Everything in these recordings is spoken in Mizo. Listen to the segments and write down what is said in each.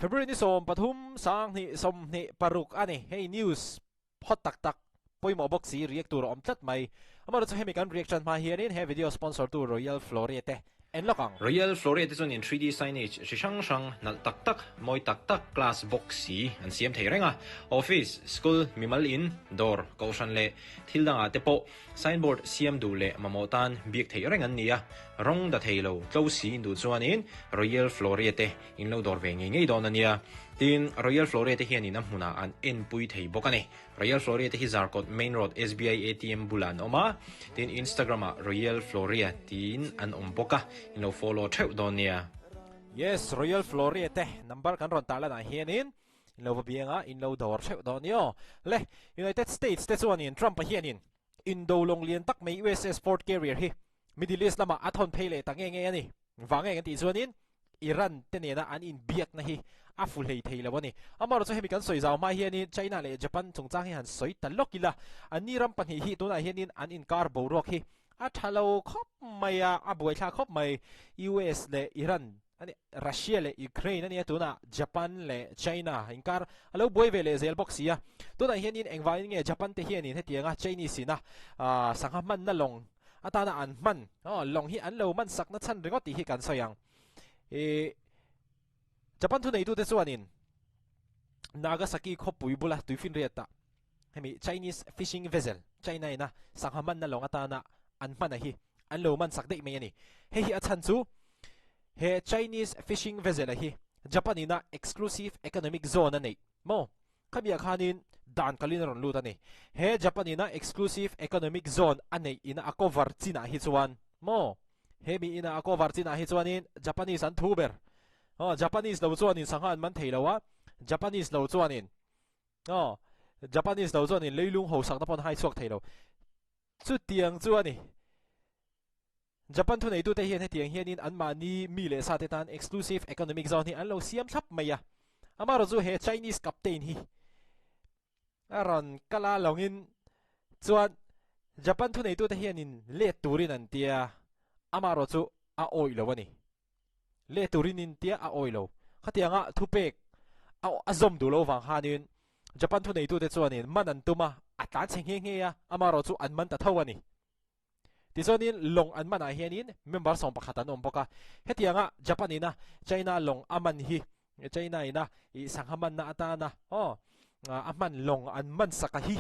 February ni 13 sang 26 ani. Hei news hot tak tak pawimawh bawk si react tur a awm tlat mai. Amaherawhchu hemi kan react tan hma hianin he video sponsor tu Royal Floria te en lawk ang. Royal Floria te chuanin 3D signage hri hrang hrang nalh tak tak, mawi tak tak, class bawk si an siam thei reng a. Office, school, mimal in, dawr, kohhran leh thil dangah te pawh signboard siam duh leh mamawh tan biak theih reng an ni a. Rawng da thei lo, tlo si in duh chuanin Royal Floria te In lo dawr ve ngei ngei dawn a nia. Tin, Royal Floria te hianin a hmunah an enpui thei bawk a ni. Royal Floria te hi Zarkawt Main Road SBI ATM bulah an awm a, tin Instagram ah Royal Floria tiin an awm bawk a, in lo follow theuh dawn nia. Yes, Royal Floria te number kan rawn tarlan ah hianin in lo va biang a, in lo dawr theuh dawn nia. Le, United States te chuanin Trump-a hianin Indo lawng lian tak mai USS Ford Carrier hi Middle East lamah a thawn phei leh ta nge nge a ni. Vang nge kan tih chuanin Iran te nena an inbiakna hi a fu hlei thei lo a ni. Amaherawhchu hemi kan sawi zau hma hianin China leh Japan chungchang hi han sawi ta lawk ila, anni ram pahnih hi tunah hianin an inkar boruak hi a tha lo khawp mai a, a buaithlak khawp mai. US leh Iran a ni, Russia leh Ukraine a nia tunah Japan leh China inkar a lo buai ve leh zel bawk si a. Tunah hianin engvangin nge Japan te hianin hetianga Chinese ina sangha hmanna lawng atana an hman lawng hi an lo hman sakna chhan ringawt tih hi kan sawi ang. Ih Japan thuneitute chuanin Nagasaki khawpui bula tuifinriatah hemi Chinese fishing vessel China ina sangha hmanna lawng atana an hman a hi an lo hman sak daih mai a ni. Hei hi a chhan chu he Chinese fishing vessel a hi Japan ina exclusive economic zone a neih maw? Khamiah khanin dan kalin a rawn lut a ni. He Japan ina exclusive economic zone a neih ina a cover chinah hi chuan maw? He mi ina a cover chinah hi chuanin Japanese an thu ber. Aw Japanese lo chuanin sangha an man thei lo a, Japanese lo chuanin aw Japanese lo chuanin leilung hosakna pawh an hai chhuak thei lo. Chutiang chu a ni. Japan thuneitute hian hetiang hianin anmahni mi leh sate tan exclusive economic zone hi an lo siam thlap mai a. Amaherawh chu he Chinese captain hi a rawn kal a lawngin chuan Japan thuneitute hianin let turin an tia, amaherawh chu a awih lo a ni. Let turin in tia a awih lo. Khatianga thupek a zawm duh lo vang khanin Japan thuneitute chuanin man an tum a, a tlan chhe nghe nghe a, amaherawh chu an man ta tho a ni. Tichuanin lawng an manah hianin member 11 an awm bawk a. Hetianga Japan ina China lawng a man hi China ina ih sangha manna atana aw a hman lawng an man sak a hi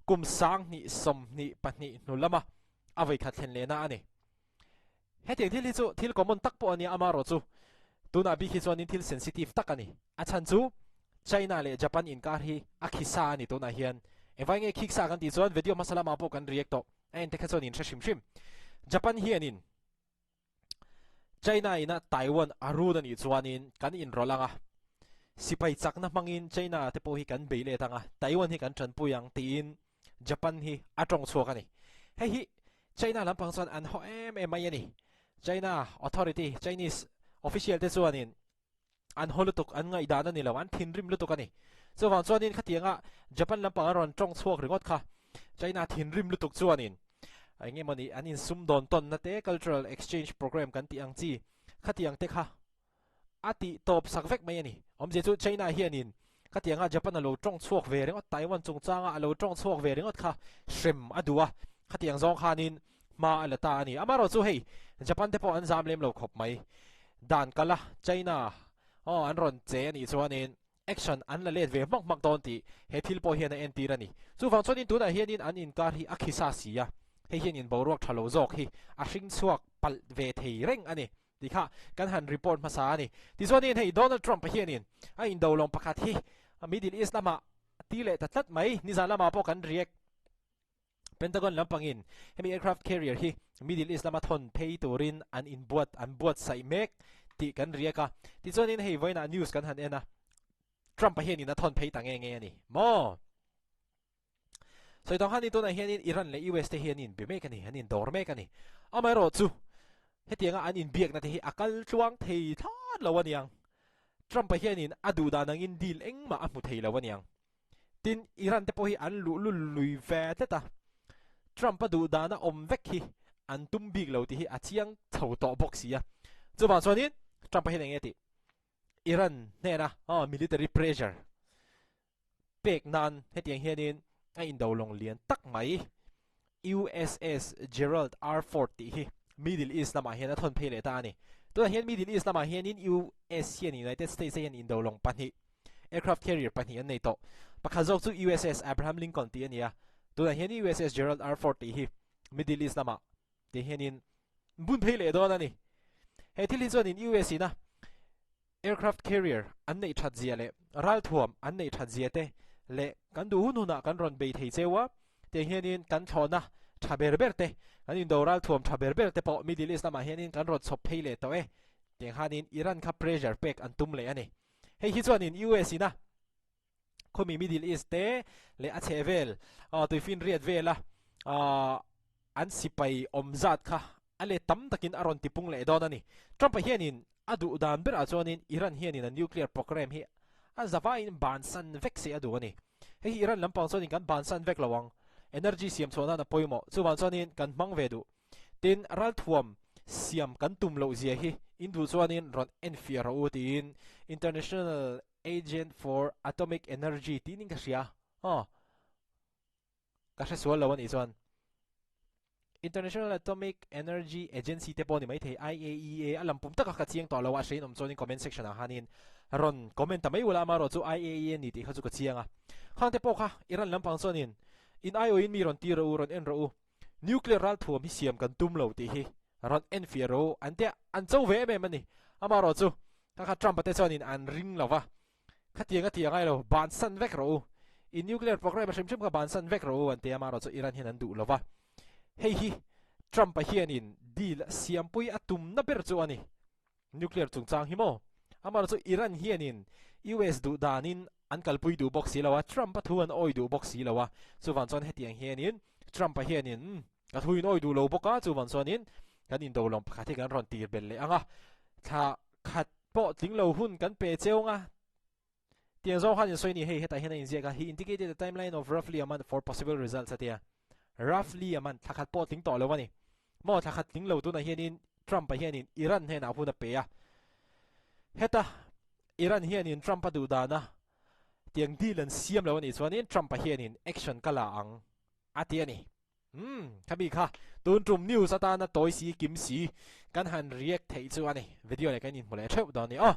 kum 2022 hnu lama a vawikhat thlen lehna a ni. Hetiang thil hi chu thil common tak pawh a nia amaherawh chu tunah bik hi chuanin thil sensitive tak a ni. A chhan chu China leh Japan inkar hi a khisa a ni tunah hian. Engvai nge khiksa kan tih chuan video hmasa lamah pawh kan react tawh. A en te kha chuan in hre hrim hrim. Japan hianin China ina Taiwan a run a nih chuanin kan inrawlh ang a, sipai chakna hmangin China te pawh hi kan bei let ang a, Taiwan hi kan tanpui ang tiin Japan hi a tawng chhuak a ni. Hei hi China lampang chuan an haw em em mai a ni. China authority, Chinese official te chuanin An haw lutuk, an ngaihdan a ni lo, an thinrim lutuk a ni. Chuvang chuanin khatianga Japan lampang an rawn tawng chhuak ringawt kha China thinrim lutuk chuanin eng emaw ni an insumdawn tawnna te, cultural exchange program kan tih ang chi khatiang te kha a tih tawp sak vek mai a ni. Awmzia chu China hianin khatianga Japan a lo tawng chhuak ve ringawt, Taiwan chungchanga a lo tawng chhuak ve ringawt kha hrem a duh a, khatiang zawng khanin hma a la ta a ni. Amaherawhchu hei Japan te pawh an zam lem lo khawp mai. Dan kal a China aw an rawn che a nih chuanin action an la let ve hmak hmak dawn tih he thil pawh hian a entir a ni. Chuvang chuanin tunah hianin an inkar hi a khisa si a, hei hianin boruak tha lo zawk hi a hring chhuak palh ve thei reng a ni tih kha kan han report hmasa a ni. Tichuanin hei Donald Trump-a hianin a indo lawng pakhat hi Middle East lamah a ti leh ta tlat mai. Nizan lamah pawh kan react. Pentagon lampangin hemi aircraft carrier hi Middle East lama thawn phei turin an inbuat an buatsaih mek tih kan riak a. Tichuanin hei vawiinah news kan han en a, Trump-a hianin a thawn phei ta nge nge a ni maw? Sawi tawng khan tunah hianin Iran leh US te hi an inbe mek a ni, an indawr mek a ni. Amaherawhchu hetianga an inbiakna te hi a kal tluang thei thlawt lo a niang. Trump-a hianin a duh dan angin deal engmah a hmu thei lo a niang. Tin, Iran te pawh hi an luhlul lui ve tlat a, Trump a duh dana awm vek hi an tum bik lo tih hi a chiang chho tawh bawk si a. Chuvang chuanin Trump-a hian eng nge tih? Iran hnena military pressure pek nan hetiang hianin a indo lawng lian tak mai USS Gerald R. Ford tih hi Middle East lamah hian a thawn phei leh ta a ni. Tunah hian Middle East lamah hianin US hian United States hian indo lawng pahnih aircraft carrier pahnih an nei tawh. Pakhat zawk chu USS Abraham Lincoln tih a ni a, tunah hian USS Gerald R. Ford tih hi Middle East lamah tih hianin bun phei leh dawn a ni. He thil hi chuanin US ina aircraft carrier an neih that zia leh ralthuam an neih that zia te leh kan duh hun hunah kan rawn bei thei cheu a, tiang hianin kan thlawhna tha ber ber te, kan indo ralthuam tha ber ber te pawh Middle East lamah hianin kan rawn chhawp phei leh tawh e, tiang khanin Iran kha pressure pek an tum leh a ni. Hei hi chuanin US ina khawmi Middle East te leh a chhehvel tuifinriat vela an sipai awm zat kha a let tam takin a rawn tipung leh dawn a ni. Trump-a hianin a duh dan berah chuanin Iran hianin a nuclear program hi a zavaiin bansan vek se a duh a ni. Hei hi Iran lampang chuanin kan bansan vek lo ang, energy siam chhuah nan a pawimawh, chuvang chuanin kan hmang ve duh. Tin, ralthuam siam kan tum loh zia hi in duh chuanin rawn enfiah rawh u tiin International Agent for Atomic Energy tiin in ka hria. Aw. Ka hre sual lo a nih chuan International Atomic Energy Agency te pawh ni maithei IAEA a lam pum taka ka chiang tawh lo a, a hrein awm chuanin comment section ah khanin rawn comment ta mai ula amaherawh chu IAEA ni tih kha chu ka chiang a. Khang te pawh kha Iran lampang chuanin in aiawhin mi rawn ti rawh u, rawn en rawh u, nuclear ralthuam hi siam kan tum lo tih hi rawn en fiah rawh u an tia an cho ve em em a ni. Amaherawh chu kha kha Trump-a te chuanin an ring lo va, Khatiang a ti a ngai lo, bansan vek rawh u. I nuclear program a hrim hrim kha bansan vek rawh u an ti a, amaherawh chu Iran hian an duh lo va. Hei hi Trump-a hianin deal siampui a tumna ber chu a ni. Nuclear chungchang hi maw? Amaherawh chu Iran hianin US duh danin an kalpui duh bawk si lo a, Trump-a thu an awi duh bawk si lo a. Chuvang chuan hetiang hianin Trump-a hianin ka thu in awi duh lo bawk a, chuvang chuanin kan indo lawng pakhat hi kan rawn tir belh leh ang a, thla khat pawh tling lo hun kan pe cheu ang a, tiang zawng khan insawi a ni, hei hetah hian a inziak a, he indicated a timeline of roughly a month for possible results a ti a, roughly a month, thla khat pawh tling tawh lo a ni maw, thla khat tling lo tunah hianin Trump-a hianin Iran hnenah hun a pe a, heta Iran hianin Trump-a duh dana tiang deal an siam lo a nih chuanin Trump-a hianin action ka la ang a ti a ni. Umm, kha mi kha tun tum news atana tawi si kim si kan han react theih chu a ni. Video leh kan inhmu leh theuh dawn a ni aw.